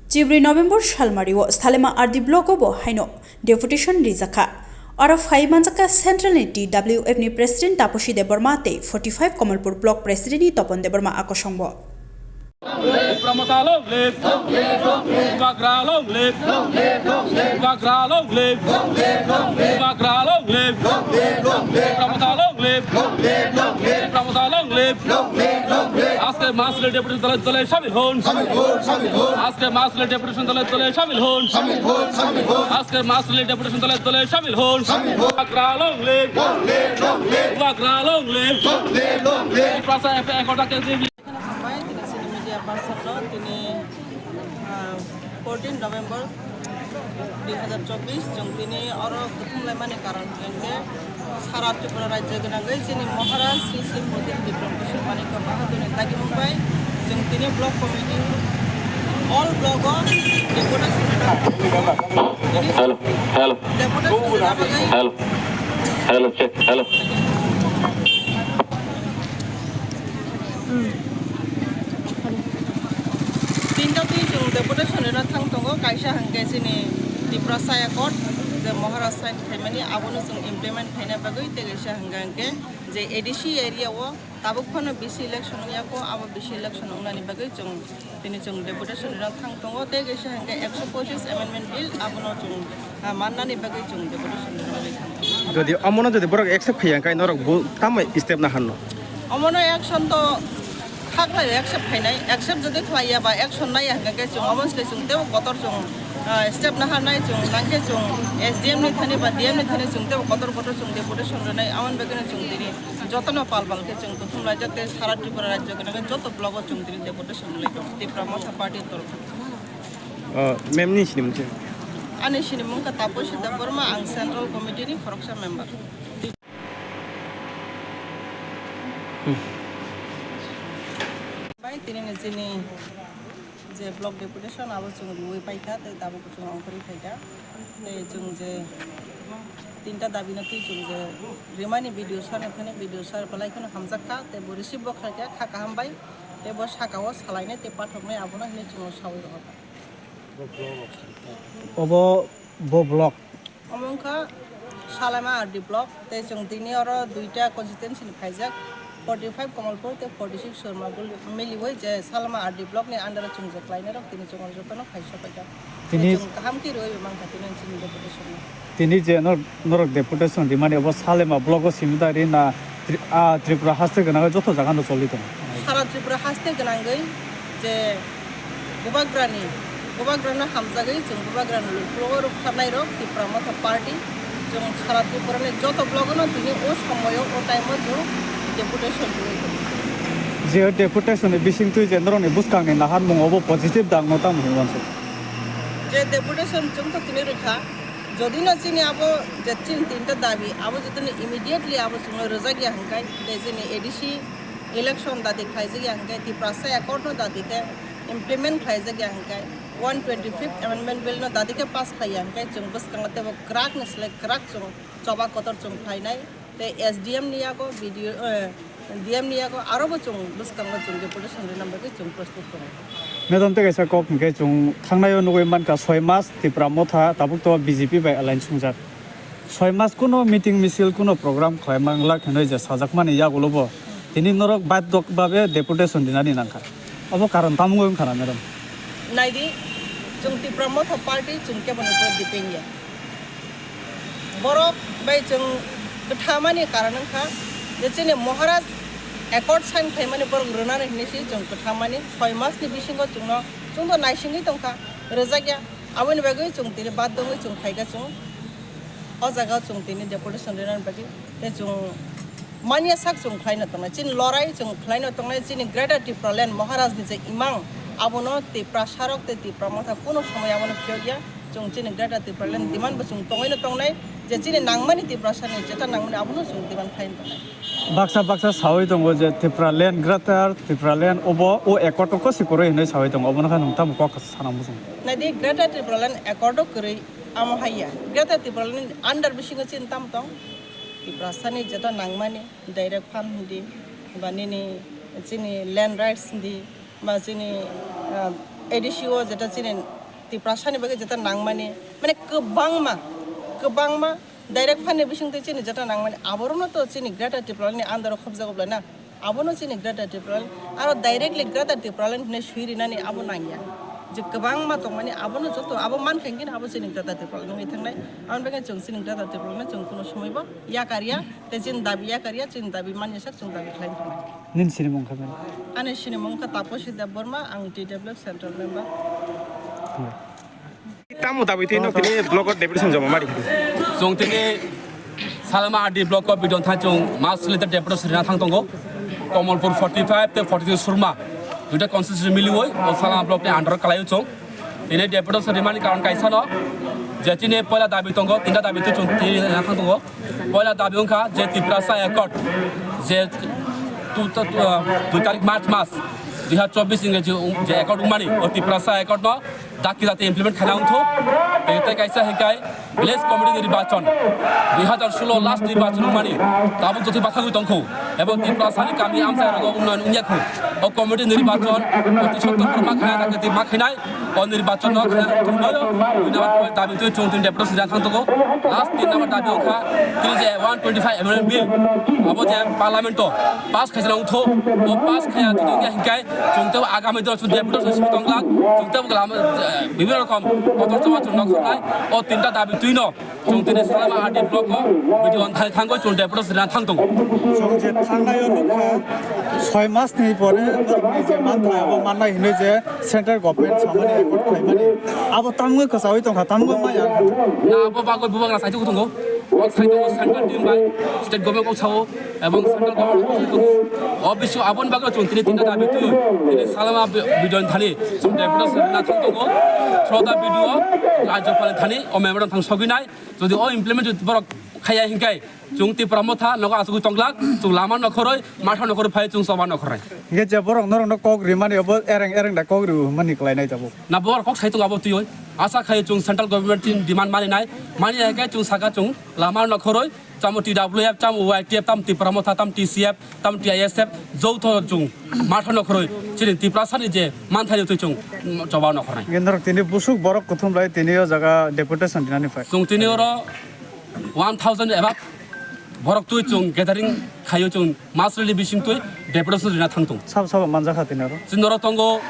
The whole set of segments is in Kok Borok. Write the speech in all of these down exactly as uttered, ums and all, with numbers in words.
Chibri November salmario Salema R D block o bo haino deputation rijakha. Aro phai manjakha Central ni T W F ni President Taposi Debbarma tei forty five Kamalpur block President ni Topon Debbarma akosongbo. Tipra Motha long live! Bubagra long live! Bubagra long live! Bubagra long live! Tipra Motha long live! Tipra Motha long live! আজকে মাস relay deputation দলে দলে শামিল হন। আজকে মাস relay deputation দলে দলে শামিল হন। আজকে মাস রিলে ডেপুটেশন দলে দলে শামিল হন। Bubagra long live! Bubagra long live! Tiprasa F A accord ake এখানে হামবাই, tini chini media person no, tini, ah, fourteen November dui hazar chobbish, chwng tini oro kuthum laimani karon hwnkhe sara Tripura rajya gwnangwi chini Maharaj Sri Sri Prodip Bikram Kishore Manikya Bahadur ni dagimung bai chwng tini block committee, all block o deputation rwna, Hello, hello, deputation rwna bagwi hello, hello, check, hello. Tinta twi chwng deputation rwna thang tongo, kaisa hwnkhe chini Tiprasa Accord, je Maharaj sign khaimani, abono chwng implement khaina bagwi, tei kaisa hwnkhe hwnkhe je A D C area o tabuk phano bisi election wngya kho, abo bisi election wngnani bagwi chwng tini chwng deputation rwna thang tongo, tei kaisa hwnkhe ekso pochis amendment bill, abono chwng, ah, mannani bagwi chwng deputation rwna thang tongo. Jodi omono jodi borok accept khaiya, hwnkhe norok bo tamo step na hanno? Omono action to khaklai accept khainai, accept jodi khlaiya ba action naiya hwnkhe chwng omo se chwng tebo kotor chwng, ah, step na hanai chwng nangkhe chwng S D M ni thani ba D M ni thani chwng tebo kotor kotor chwng deputation rwnai, amoni bagwino chwng tini jotono pal pal khe chwng kuthum laijak tei sara Tripura rajyo gwnangwi joto blogo chwng tini deputation rwlai tongo Tipra Motha Party ni torokh. O, ma'am ni sinimung se? Ani sinimung kha Taposi Debbarma, ang Central Committee ni khoroksa member. Bai tini ni chini je block deputation abo chwng riwi paikha, tei tabuk chwng ongkhorwi phaikha. Tei chwng je tinta dabi no twi chwng je rimani B D O sir ni thani, B D O sir belai kheno hamjak kha, tei bo receive bo khaikha, kha kaham bai, tei bo saka o salainai tei pathoknai abono hinwi chwng sawi rohorkha. Obo bo block. Omo wngkha Salema R D block, tei chwng tini oro duita constituency ni phaijak, forty five Kamalpur tei forty six Surma bul-, miliwi je Salema R D block ni under o chwng je klainai rok tini chwng oro jotono phai sopaikha. Tini tei chwng kaham khe rwui mankha tini chini deputation no. Tini je nor-, norok deputation rimani obo Salema block o simi da ri na Tri-, ah, Tripura haste gwnangwi joto jaga no choli tongo. Sara Tripura haste gwnangwi je Bubagrani, Bubagrano hamjagwi chwng Bubagrani lukrogo rwkharnai rok Tipra Motha Party, chwng sara Tripurani joto blogono tini o somoyo o time o chwng deputation rwwi tongo. Je deputation ni bisingtwi je norokni bwskangni naharmung obo positive da wngno tamo hinwi uansuk? Je deputation chwng to tini rwkha, jodi no chini abo je chini tinta dabi abo jodi no immediately abo chwngno rwjak ya hwnkhe, tei chini A D C election dati khlaijak ya hwnkhe, Tiprasa accord no dati khe implement khlaijak ya hwnkhe, one twenty fifth Amendment Bill no dati khe pass khlai ya hwnkhe, chwng bwskango teibo kwrak ni slai kwrak chwng choba kotor chwng khlainai, tei S D M ni yago, B D O, eh, D M ni yago aro bo chwng bwskango chwng deputation rwna bagwi chwng prostut tongo. Madam, tei kaisa kok hwnkhe chwng thangnai o nugwi mankha soi mas Tipra Motha tabuk to B J P bai alliance wngjak. Soi mas kuno meeting misil kuno program khlai manglak hinwi je sajakmani yagulo bo tini norok baidok babe deputation dinani nangkha. Obo karon tamo wngkha na, madam? Naidi, chwng Tipra Motha party chwng keboni upor depend ya. Borok bai chwng kwthamani karon wngkha je chini Maharaj accord sign khlaimani borok rwnani hinwi se chwng kwthamani soi masni bisingo chwngno chwngbo naisingwi tongkha, rwjakya. Aboni bagwi chwng tini baddo wngwi chwng phaikha chwng. O jaga chwng tini deputation rwnani bagwi tei chwng manya sak chwng khlaino tongnai, chini lorai chwng khlaino tongnai, chini Greater Tipraland Maharaj ni je imang abono Tiprasa rok tei Tipra Motha kuno somoi abono phiyokya. Chwng chini Greater Tipraland demand bo chwng tongwino tongnai je chini nangmani Tiprasa ni jeta nangmani abono chwng demand khlaino tongnai. Baksa baksa sawi tongo je Tipraland, Greater Tipraland obo o accord o kosi kwrwi hinwi sawi tongo, obono khe nwng tamo kok sana muchung? Naidi, Greater Tipraland accord o kwrwi. Amo hai ya, Greater Tipraland ni under bisingo chini tamo tong? Tiprasa ni jeta nangmani direct fund hindi, ba nini chini land rights hindi, ba chini, ah, A D C o jeta chini Tiprasani bagwi jeta nangmani, mane kwbangma, kwbangma direct fund ni bisingtwi chini jeta nangmani, aborokno to chini Greater Tipraland ni under o khobjago bwlai na, abono chini Greater Tipraland, aro directly Greater Tipraland hinwi swi rinani abo nangya. Je kwbangma tongmani, abono joto abo mankha hinkhe abo chini Greater Tipraland wngwi thangnai, aboni bagwi chwng chini Greater Tipraland no chwng kuno somoibo yakarya, tei chini dabi yakarya, chini dabi manya sak chwng dabi khlai thangnai. Nini sinimung kha bini? Ani sinimung kha Taposi Debbarma, ang T W F Central Member. Tamo dabi twi nok tini block o deputation joma mari. Chwng tini Salama R D block o bidon thai chwng mass leader deputation rina thang tongo. Kamalpur forty five tei forty three Surma duita constituency miliwi o Salama block ni under o kalai o chwng. Tini deputation rimani karon kaisa no je chini poila dabi tongo, tinta dabi twi chwng tini rina thang tongo. Poila dabi wngkha je Tiprasa Accord, je tu, tu, tu, ah, dui tarik March mas dui hazar chobbish ingreji, um, je accord wngmani, o Tiprasa Accord no dakti dakti implement khaina wngthok. Tei, tei kaisa hinkhe village committee ni nirbachon, dui hazar solo last nirbachon wngmani, tabuk jotoi bathagwi tongkho, ebong Tiprasa ni kami amchai rogo unnayon wngya kho. O committee ni nirbachon oti sotto ma khaina dakti ma khainai. O nirbachon no khe tongmani, dui number point dabi twi chwng tin deputation rina thang tongo. Last tin number dabi wngkha tini je one twenty five amendment bill, abo je parliament o pass khaisa wngthok, o pass khaya twi wngya hinkhe chwng tei agami dino chwng deputation simi tongglak, chwng tei lama, eh, bibhinno rokom kotor chama chwng nokhornai. O tinta dabi twi no chwng tini Salama R D block o bidon thai thangwi chwng deputation rina thang tongo. Chwng je thangnai o nukha, soi mas ni pore borokni je manthai abo mannai hinwi je central government samani accord khlaimani, abo tamungwi kwchaui tongkha, tamungwi maya wngkha. Na abo bagwi bubagra saithok tongo, o saithok central team bai state government kok sao, ebong central government kok sao tongo. O bisu aboni bagwi chwng tini tinta dabi twi tini Salama bi-, bidon thani chwng deputation rina thang tongo. Through the video, Rajyapal thani o memorandum thang sogwi nai. Jodi o implement jodi borok khaya hinkhe, chwng Tipra Motha nogo asugwi tonglak, chwng lama nokhoroi, matha nokhoroi phai chwng choba nokhoroi. Hinkhe je borok norokno kok rimani obo ereng ereng da kok riu mani kwlainai tabuk. Na borok kok sai tongo abo twiwi. Asa khai chwng central government ni demand mani nai, mani nai khe chwng saka chwng lama nokhoroi, tamo T W F, tamo Y T F, tamo Tipra Motha, tamo T C F, tamo T I S F, joto chwng matha nokhoroi, chini Tiprasani je manthai twi chwng choba nokhornai. Hinkhe norok tini busuk borok kuthum lai tini o jaga deputation dinani phai. Chwng tini oro one thousand above borok twi chwng gathering khaio chwng mass rally bising twi deputation rina thang tongo. Sabo sabo manjakha tini oro. Chini oro tongo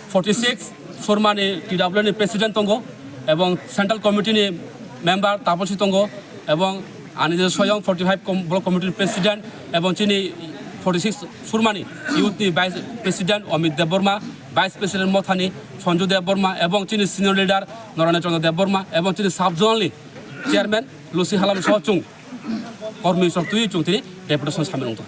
forty six Surmani T W ni president tongo, ebong central committee ni member Taposi tongo, ebong ani je soyong forty five com-, block committee ni president, ebong chini forty six Surmani youth ni vice president Amit Debbarma, vice president Mothani Sanju Debbarma, ebong chini senior leader Narana Chandra Debbarma, ebong chini sub zonal ni chairman Lucy Halam soh chwng kormi sok twi chwng tini deputation samil wngtong.